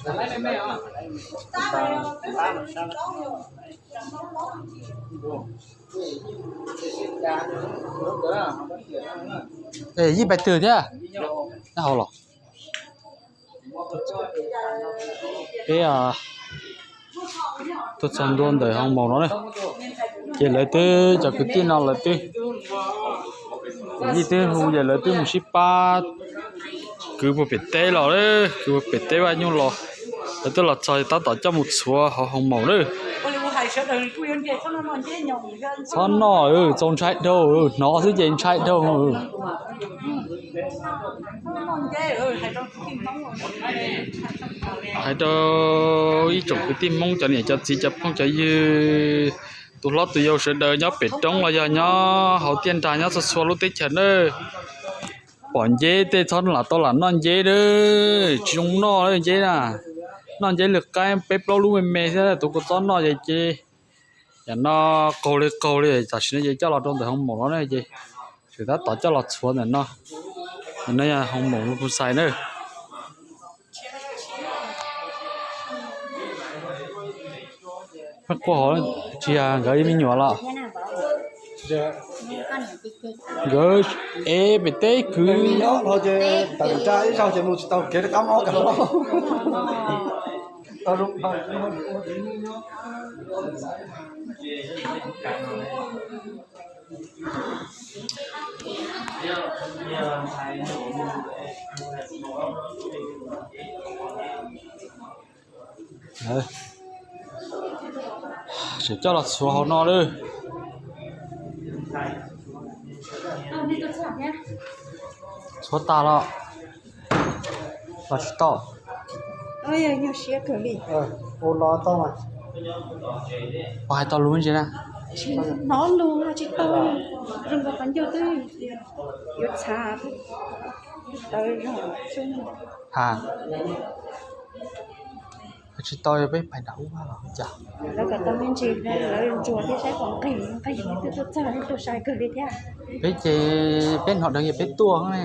Yij pais twg thiab? Nyob hauv los? Peb tuaj txog ntua ntawm hoo maum no na, ces lawv twb, cov kwv tij no lawv twb, yij twb hu ces lawv twb mus sib pab kwv puag pem teb los, kwv puag pem teb Vaj Nyuj los. Lawv twb los txog tab tom coj mus txhuav hauv hoo maum na. Txhob noj, txaus ntshai dhau, hnov xwb ces ntshai dhau. Hais rau ib tsoom kwv tij Hmoob, cov niam cov txiv cov phooj cov ywg, tus hlob tus yau sawv daws nyob pem roob los yog nyob hauv tiaj nrag nyob txhua txhua lub teb chaws na, pom nceb tej txhob lam tau lam noj nceb, tsis zoo noj nceb na. Noj nceb lwg qaib peb plaub lub me me thiab, tus kuj txob noj ces ces yam no qaug li qaug li. Tam sim no ces coj los rau ntawm hoo maum no na, ces tseem tab tom coj los txhuav ntawm no. Ntawm no yog hoo maum Phu Xais na. Quaj hov, tsis yog nkawd me nyuam los? Nkawd es pem teb kwv. Tawm ib zaug ces mus tsis tau kev rov qab mob. Tseem coj los txhuav hauv no lawm. Txhuav tas los los tsis tau? Ua hais tau lus ntsis na. Hnov lus tsis tau, zoo nkaus qhov ncauj twb yuav txhav, tawv zog. Ha, tsis tau, yog peb pais nram ub los cas? Lawv kom tau me ntsis, lawv ntsuas thiab saib kom nqig nqig twb tuaj txog, tuaj sai kawg li thiab. Peb ces peb hnov dheev ces peb tuaj ne.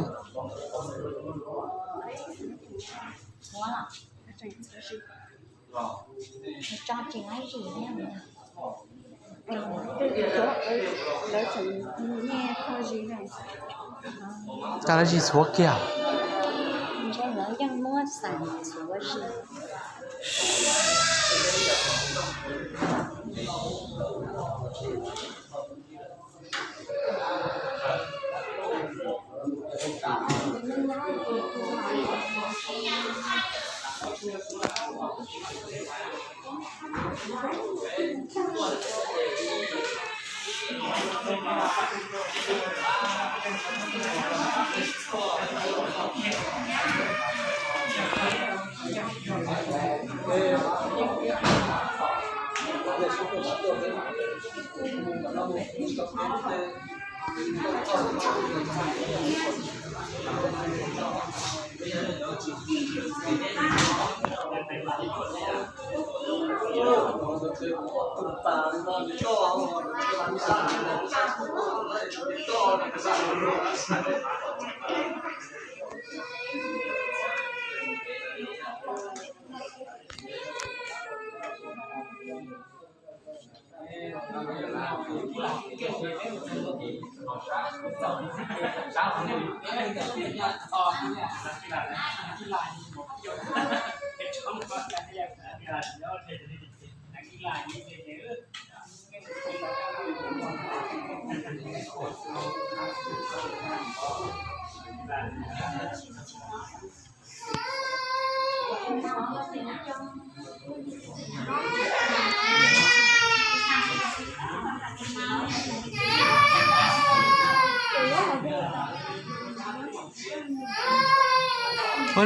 Cas lawv tsis txhuav kiag?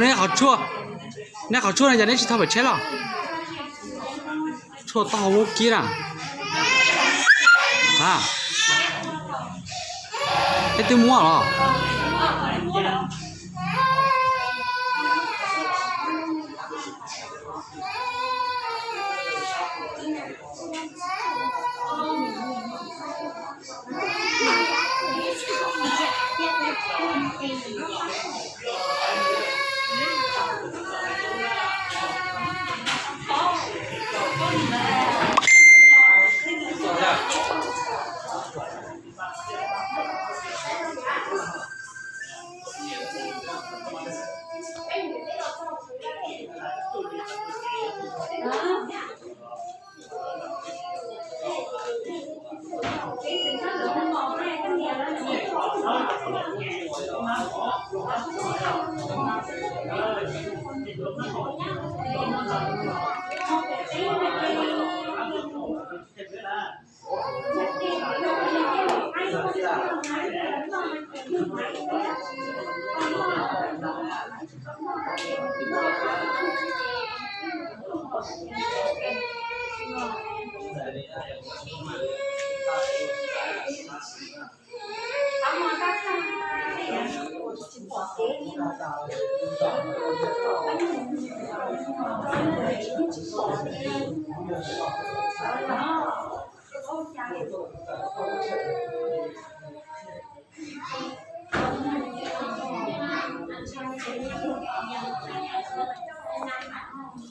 Neb qhov tshuaj, neb qhov tshuaj no yog neb tsis tau pem tsheb los? Tshuaj taub hau lub kib na. A, neb twb muab los?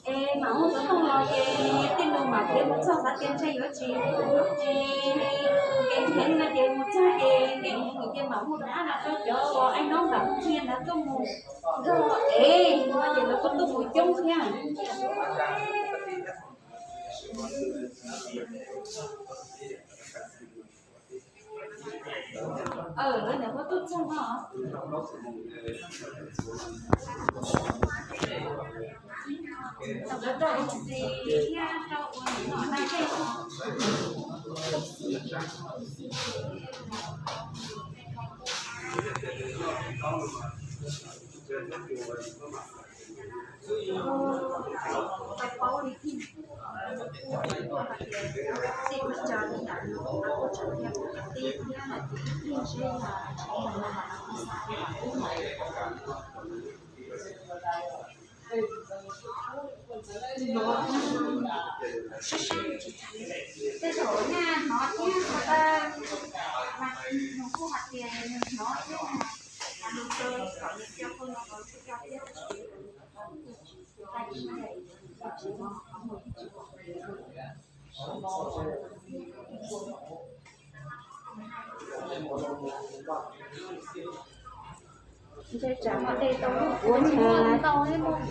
Es mam mus xov tooj los ces tej nus mam thiab mus txog xav tias ntshe yuav tsis, es kev ntheev no ces mus txog es kev ntheev ces mam mus rov qab los rau cov uas ai no mam mus qhia ntawd tuaj mus nrog es no ces lawv kuj tuaj mus coob thiab.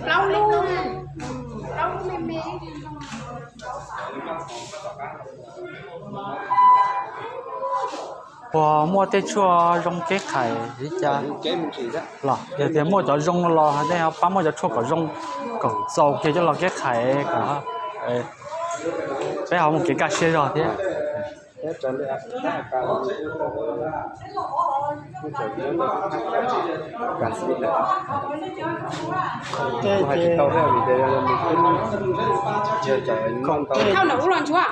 Plaub lub, plaub lub me me. Puas muaj tej tshuaj zoo kev khais li cas los? Yog tias muaj cov zoo los nej ho pab muab cov tshuaj kom zoo, kom txaus kiag coj los kev khais kom peb ho muaj kev kaj siab zog thiab. Thauj ntawm ub los ntsuav.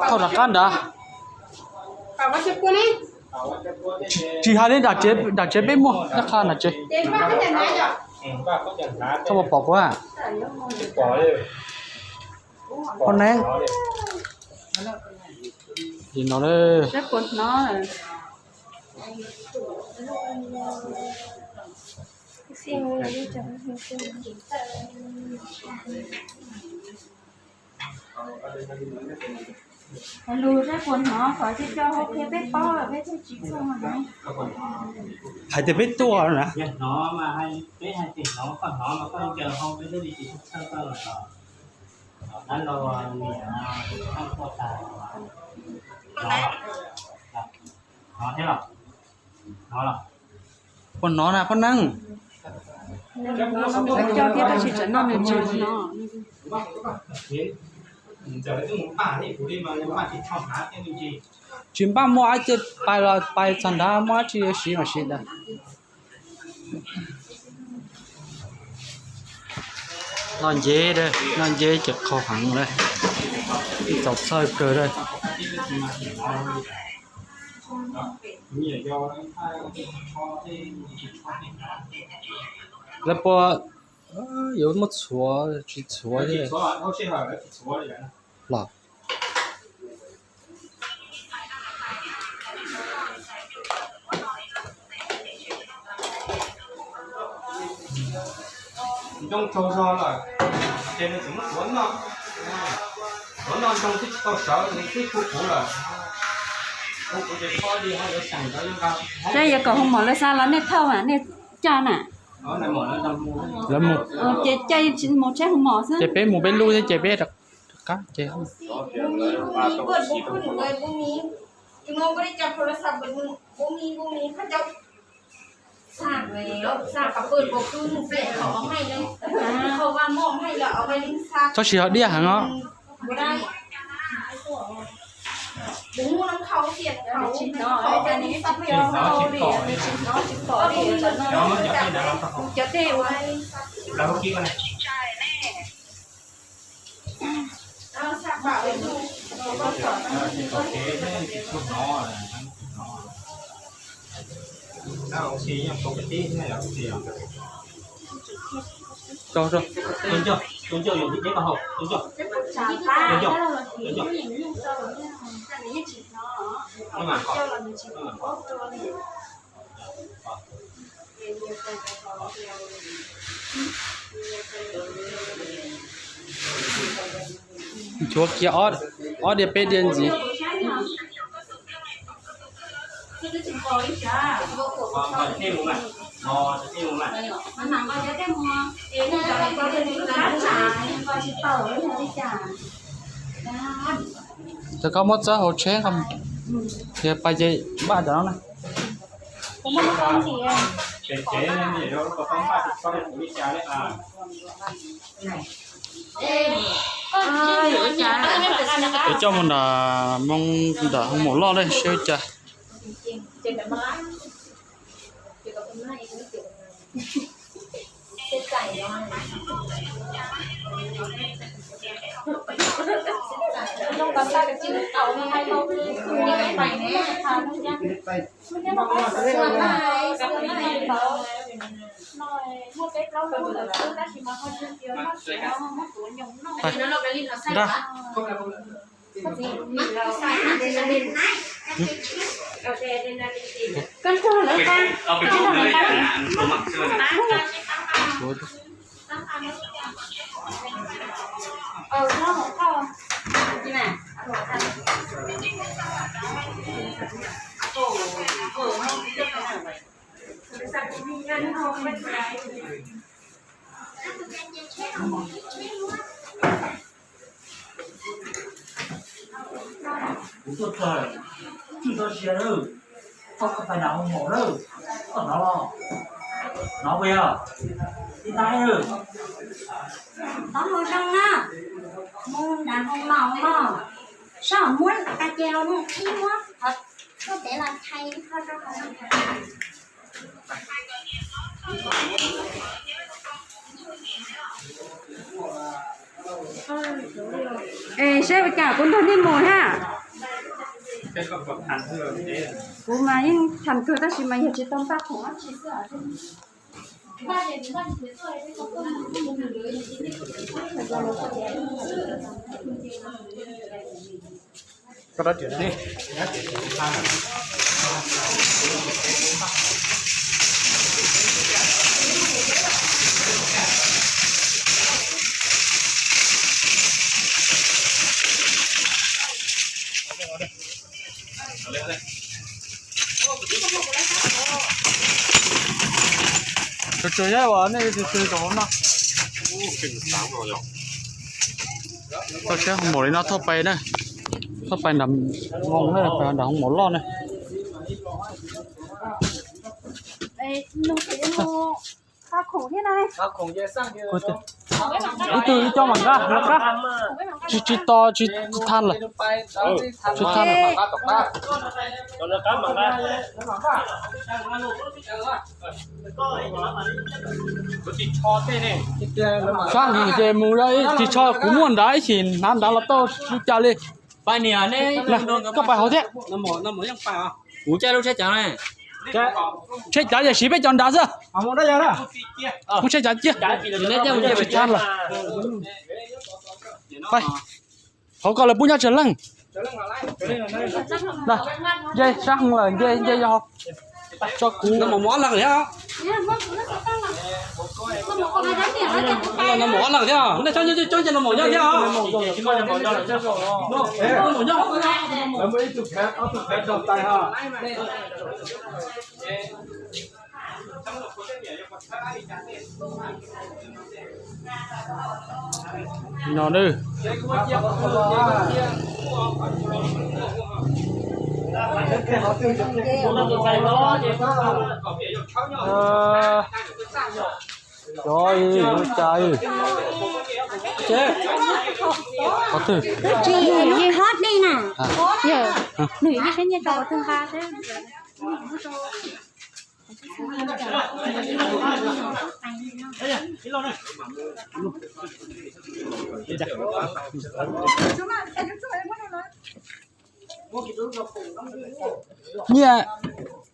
Thauj rov qab ntawd. Tsis hais li, nram tsev peb muaj nyob qha nram tsev. Koj puas pom kuv? Poj neeb. Li no. Lus saib puas hnov, kom coj coj hauv qhia peb paub, peb thiaj tsis txuag. Hais tias peb tuaj na. Puas hnov na poj neeb? Coj thiab tab sis tsam no nws tsis hnov. Tsis npaj muaj dab tsi pais los pais txog nrad, muaj dab tsi siv mas siv ntawd. Noj nceb, noj nceb ces qhau heev lawm, ib txaus txhawj kawg lawm. Lawv puas yuav muab txhuav tsis txhuav thiab los? Ntoo tsaug zog lawm, ces nws tseem muab tuav noj, tuav noj ntoo twb tsis tau sawv nws twb hu kuv lawm. Hu kuv ces txhob li ho yuav xeem ntawd nqa. Saib yuav kom hu mos lawv xa los nej thauj, nej coj na. Lawv mus, ces caij mus tsheb hu mos xwb. Ces peb mus peb lub thiab ces peb rov qab ces. Tab sis ho diaj heev os. Nchuav kiag ob diav peb diav ntxiv. Ces koj muab txawb hauv tsheb, yog pais ces npaj cov no na. Ces coj mus nram Hoo Maum Loj ne, seb ua cas. Nra. Kuv tuaj txog, tsis txog siav lawm, koj pais nram Hoo Maum lawm, koj hnov los? Hnov puas yog? Tib tab lawm. Tov mus zoo na, mus nram Hoo Maum no, soj muab ka ce los mus qhib muab qhov tuaj pem los thaiv ib qho rau. Es seb ua cas kuv nrog nej mus na. Kuv mas yeej tham kawg tab sis mas yog tsis tau npaj khoom dab tsi xwb. Tsuag tsuag yog nej tsuag tsuag rau hauv no. Toj siab Hoo Maum li no thauj pais na, thauj pais nram Hoo Maum na, pais nram Hoo Maum Loj na. Ib tug ib co mam nqa, mam nqa. Tsis, tsis tos, tsis, tsis thaj lawm. Tsis thaj lawm. Sab heev ces mus, ris tsho kuv muaj nrad ib chim hnav nrad los tau li cas li. Koj pais hauv thiab. Kuv caij lub tsheb cav, tsheb cav yog siv peb cov nrad xwb. Muab tsheb cav ciaj. Tsis thaj lawm. Hauv ko lawv pub nyob tsawg leej? Nce sab heev lawm, nce, nce yog tso kuv. Ob leeg thiab, nej cov nce no maum nyob thiab. No nawb. Cov ua cas? Qhov twg? Nws yeej saib nyiaj rau qhov twg nqa xwb. Nyiaj,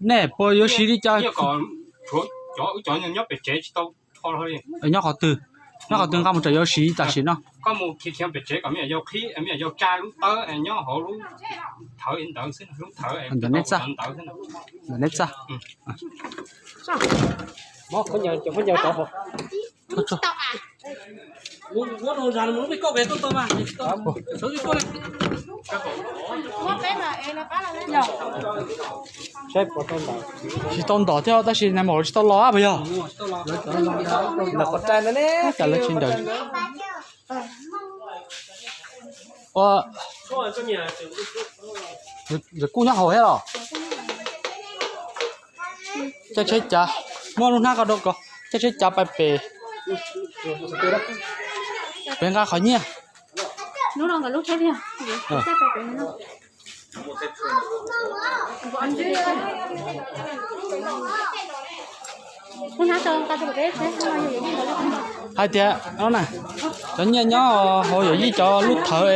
nej puas yuav siv li cas? Nyob qhov twg? Nyob qhov twg nqa mus tseem yuav siv tam sim no? Ntawm neb txaj. Ntawm neb txaj. Tsis tau ntawm thiab tab sis nais maum lawv tsis tau los puas yog? Cas lawv tsis ntawm. Ua, kuj nyob hauv thiab los? Caij tsheb cav, muab lub hnab ko rau ko, caij tsheb cav pais pem, pem nqa qhov nyiaj. Hais tias no na, cov nyiaj nyob hauv yawm yij cov lub thawv,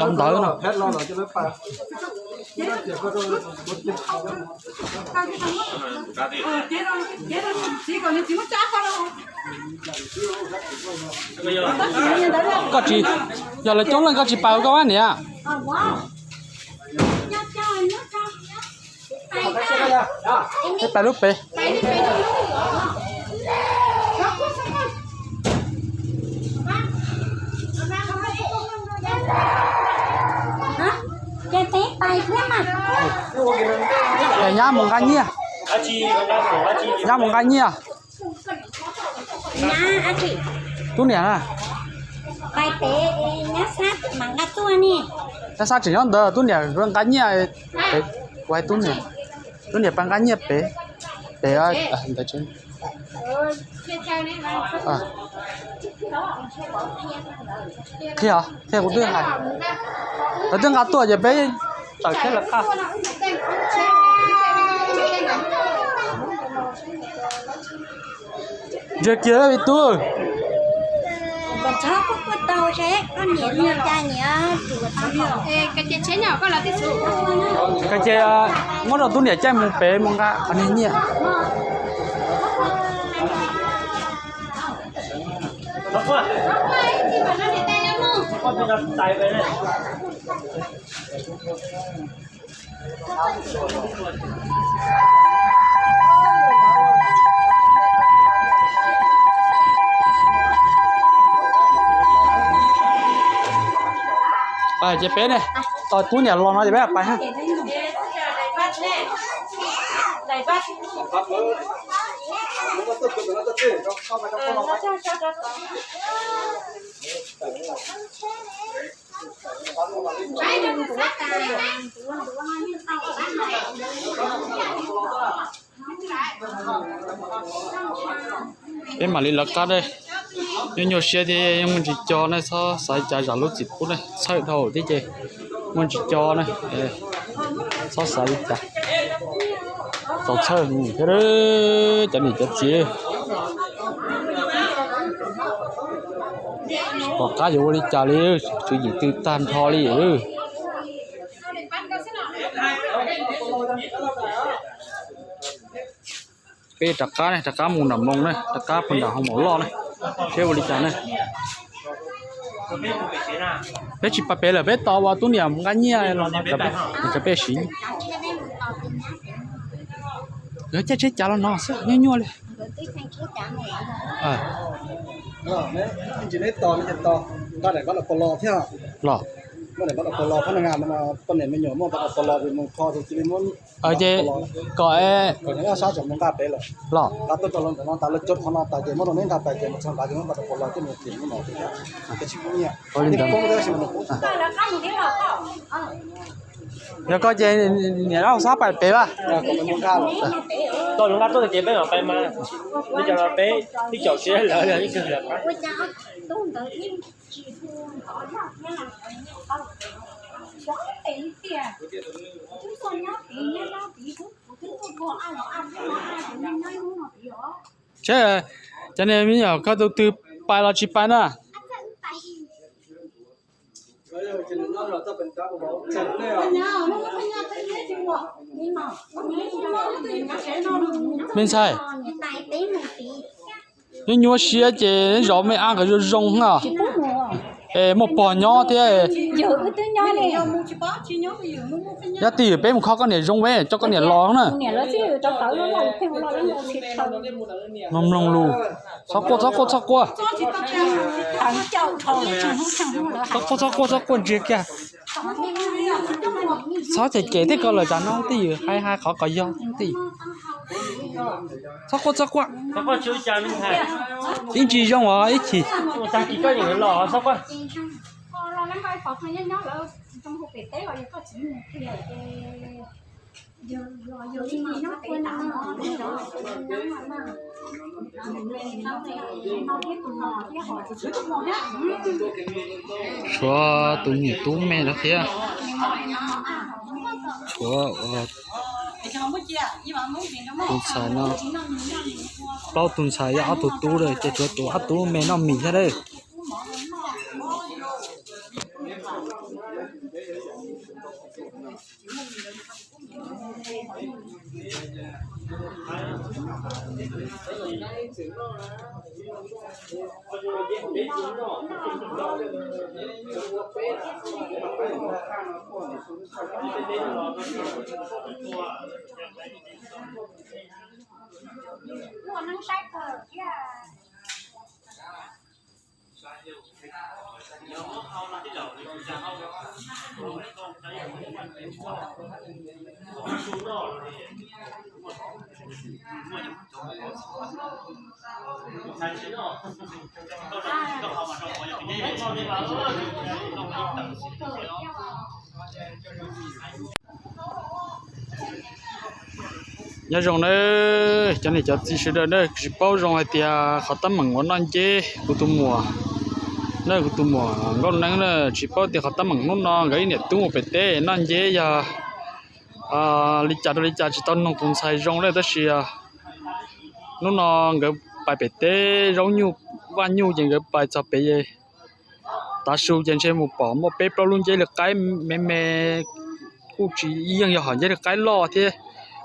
cov ntawv no. Koj tsis, yog lawv coob leej koj tsis pais ua koj ab niam. Peb pais lub pem. Nyab mus nqa nyiaj. Nyab mus nqa nyiaj. Tub niam na. Nyab Xab tseem nyob ntawd, tub niam nqa nyiaj. Kuv hais tub niam, tub niam pais nqa nyiaj pem, pem ntawd. Qhia, qhia kuv twb hais, lawv twb nqa tuaj ces peb tawm thiab lawv qaj. Ntsia kiag ib tug. Koj ces muab rau tub niam caij mus pem mus nqa qhov niag nyiaj. Ces peb ne, tos tub niam los no ces peb pais. Peb mam li lawv qab ne. Nyuaj nyuaj siab thiab muaj ntsis co ne, txhob xav li cas zam lub txim pub ne, txhawj dhau thiab ces muaj ntsis co ne. Txhob xav li cas, txaus txhawj thiab cov niam cov txiv. Tsis pom qab yuav ua li cas li, tswv yim tw tag nrho li. Peb rov qab ne, rov qab mus nram Nploos ne, rov qab puag nram hoo maum loj ne, seb ua li cas ne. Peb tsis pais pem lawm, peb tos uas tub niam nqa nyiaj los no, peb siv. Lawv caij tsheb cav los no xwb, nyuaj nyuaj li. Los. Poj niam pab tau pov los, poj niam me nyuam muaj pab tau pov los, mus kho tus cia li muab ces kom sab tseem mus nqa pem lawm los. Nqa tuaj rau lawv ntawm no tas, lawv cov qhov no tas ces muab rau neb nqa pem ces mus txog nqa ces muab pab tau pov los coj mus tim ub no. Yog koj ces niam laj sab pais pem vas. Tau nqa tuaj ces peb mam pais mas, li cas los peb twb caum siab lawv ib kawg lawm. Ces cov niag me nyuam koj tus twg pais los tsis pais na? Me ntxhais, neb nyuaj siab ces neb zov me ab kom zoo zoo na. Es muaj pog nyob thiab. Yog twj ywm peb mus kho koj niam zoo, peb coj koj niam los na. Mloog mloog lus. Txhob quaj, txhob quaj, txhob quaj, txhob quaj. Txhob quaj, txhob quaj, ntsiag kiag. Txhob cem cem tej ko lawm, tsam no twj ywm hais hais qhov kom yog twj ywm. Txhob quaj, txhob quaj. Ib ntsis zoo os ib chim. Tshuav tus niam tub me no thiab. Tshuav tus ntxhais no, plaub tus ntxhais yog ob tug tub lawm ces tshuav tus ob tug me noj mis thiab lawm. Nyob zoo na, cov niam cov txiv sawv daws na, tsis paub zoo hais tias qhov teeb meem uas noj nceb kuv tus muam, na kuv tus muam Nkauj Neeb na, tsis paub tias qhov teeb meem hnub no nkawd ib niam tub mus pem teb noj nceb yog li cas rau li cas tsis tau noog tus ntxhais zoo na, tab sis hnub no nkawd pais pem teb zaub nyuj vaj nyuj ces nkawd pais txog pem tav su ces ntshe mus pom muaj peb plaub lub nceb li qaib me me, kuj tsis yeej yog hom nceb li qaib loj thiab,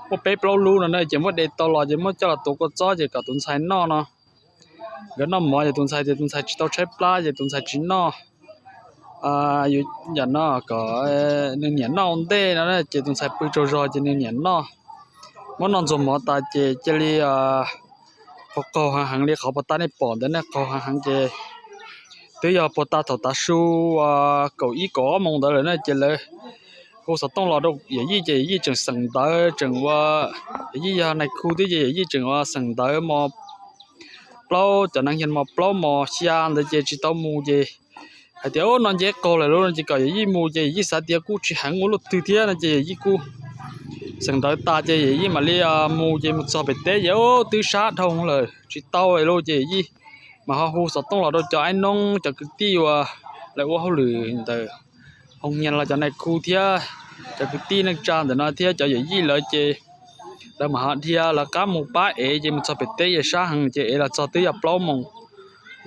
muaj peb plaub lub no na ces muab de tau los ces muab coj los tuav kua txob ces kom tus ntxhais noj no. Nkawd noj mov ces tus ntxhais tias tus ntxhais tsis tau tshaib plab ces tus ntxhais tsis noj. Yam no kom nws niam noj ua ntej no ces tus ntxhais pw tsaug zog ces nws niam noj. Muab noj ntxuag mov tas ces cia li qaug qaug heev heev li qhov puag ta nej pom ntawd na, qaug heev heev ces twb yog puag ta thaum tav su kaum ib kaum ob moos ntawd lawm na ces lawv hu xov tooj los rau yawm yij ces yawm yij tseem xeem ntawv tseem ua, yawm yij yog nais khu thiab ces yawm yij tseem ua xeem ntawv mos plaub, cov neeg hia mos plaub mos xya ntawd ces tsis tau mus ces hais tias noj nceb qaug lawm lauj no ces kom yawm yij mus ces yawm yij xav tias kuj tsis heev ua luaj twg thiab no ces yawm yij kuj xeem ntawv tas ces yawm yij mam li mus ces mus txog pem teb ces twb sab dhau lawm tsis tau lauj ces yawm yij mam ho hu xov tooj los rau cov aib noob cov kwv tij uas lawv ua hauj lwm ntawm hoo nyias los cov nais khu thiab cov kwv tij neej tsa ntawm no thiab cov yawm yij lawv ces lawv mam ho dhia lawv qab mus pab ev ces mus txog pem teb ces sab heev ces ev los txog twb yog plaub moos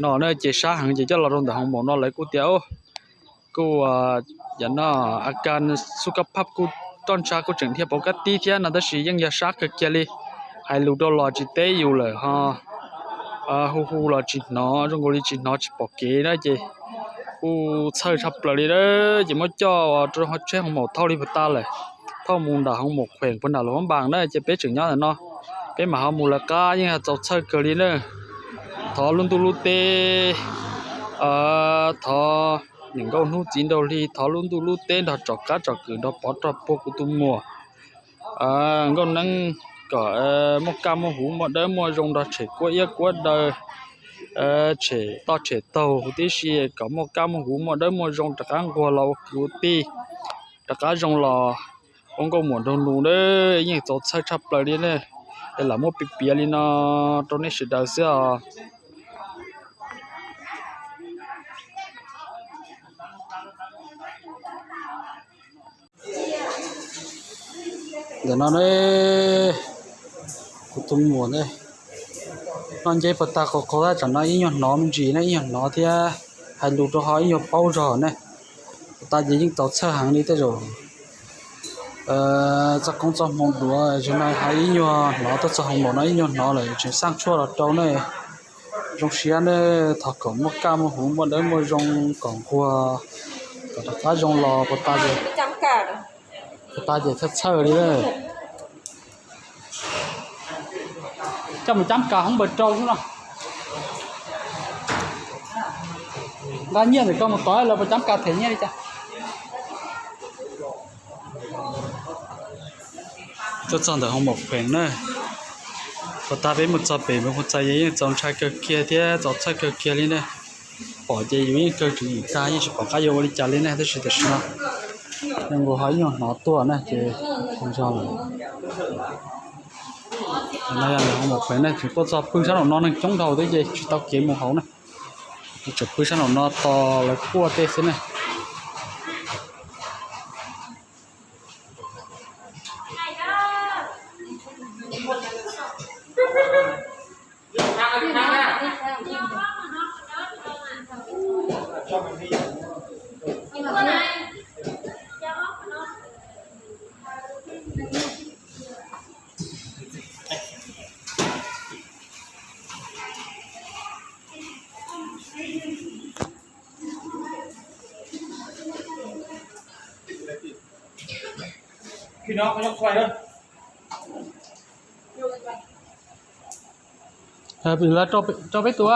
no na ces sab heev ces coj los rau ntawm hoo maum no lawv kuj tias kuj yam no a kas xu kab phab kuj roj ntsha kuj tseem dhia pauv kab tib thiab no tab sis yeej yog sab kawg kiag li. Hais lus rau los tsis teb yus lawm ho hu hu los tsis hnov, zoo nkaus li tsis hnov tsis pom kev na ces kuj txhawj tshaj plaws li a ces muab coj rau tsheb hoo maum thauj li puag ta lawm, thauj mus nram hoo maum khueem puag nram lus hab npas na ces peb tseem nyob ntawm no, peb mam ho mus lawv qab yeej yog txaus txhawj kawg li na. Thov lub ntuj lub teb, thov Nees nkaum hnub txiv nraug hli thov lub ntuj lub teb nrog tsom qab tsom kwm nrog pov rog puag kuv tus muam Nkauj Neeb kom muaj kaj muaj huv muaj dawb muaj zoo nrog tshem kuab iab kuab daw, tshem toj tshem taug huv tib si kom muaj kaj muaj huv muaj dawb muaj zoo rov qab nquag los ua kwv ua tij, rov qab zoo los ua nkauj muam nraug nus na. Yeej txaus txhawj tshaj plaws li ne. Es lam muab piav piav li no rau nej sawv daws xwb os. Ntawm no ne, kuv tus muam ne, noj nceb puag ta qaug qaug tab tsam no ib nyuag hnov me ntsis ne, ib nyuag hnov thiab hais lus rau ho ib nyuag paub zog ne. Puag ta ces yeej txaus txhawj heev li tej zaum txoj koob txoj hmoov duav, zaum no hais ib nyuag hnov tuaj txog hauv npaum no ib nyuag hnov lawm tseem xaj tshuaj los rau ne. Zoo siab ne, thov kom muaj kaj muaj huv muaj dawb muaj zoo kom nquag, kom rov qab zoo los puag ta ces, puag ta ces txhawj txhawj li. Coj mus cab kas hoob npawg rau xwb no. Nqa nyiaj ntawm koj mus tod los puas cab kas them nyiaj li cas? Tuaj txog ntawm hoo maum pheem na, puag ta peb mus txog pem mus txais yeej txaus ntshai kawg kiag thiab txaus txhawj kawg kiag li ne. Pom ces yus yeej kawg tseem yim tag yeej tsis pom qab yuav ua li cas li ne, tab sis tam sim no zoo nkaus ho ib nyuag hnov tuaj na ces zoo zog lawm. No yog ntawm hoo maum pheem ne, tseem tuaj txog pw sab nraum no neeg coob dhau thiab ces tsis tau kev mus hauv na. Tseem pw sab nraum no tos lawv kuaj tej xwb ne. Rau peb tus.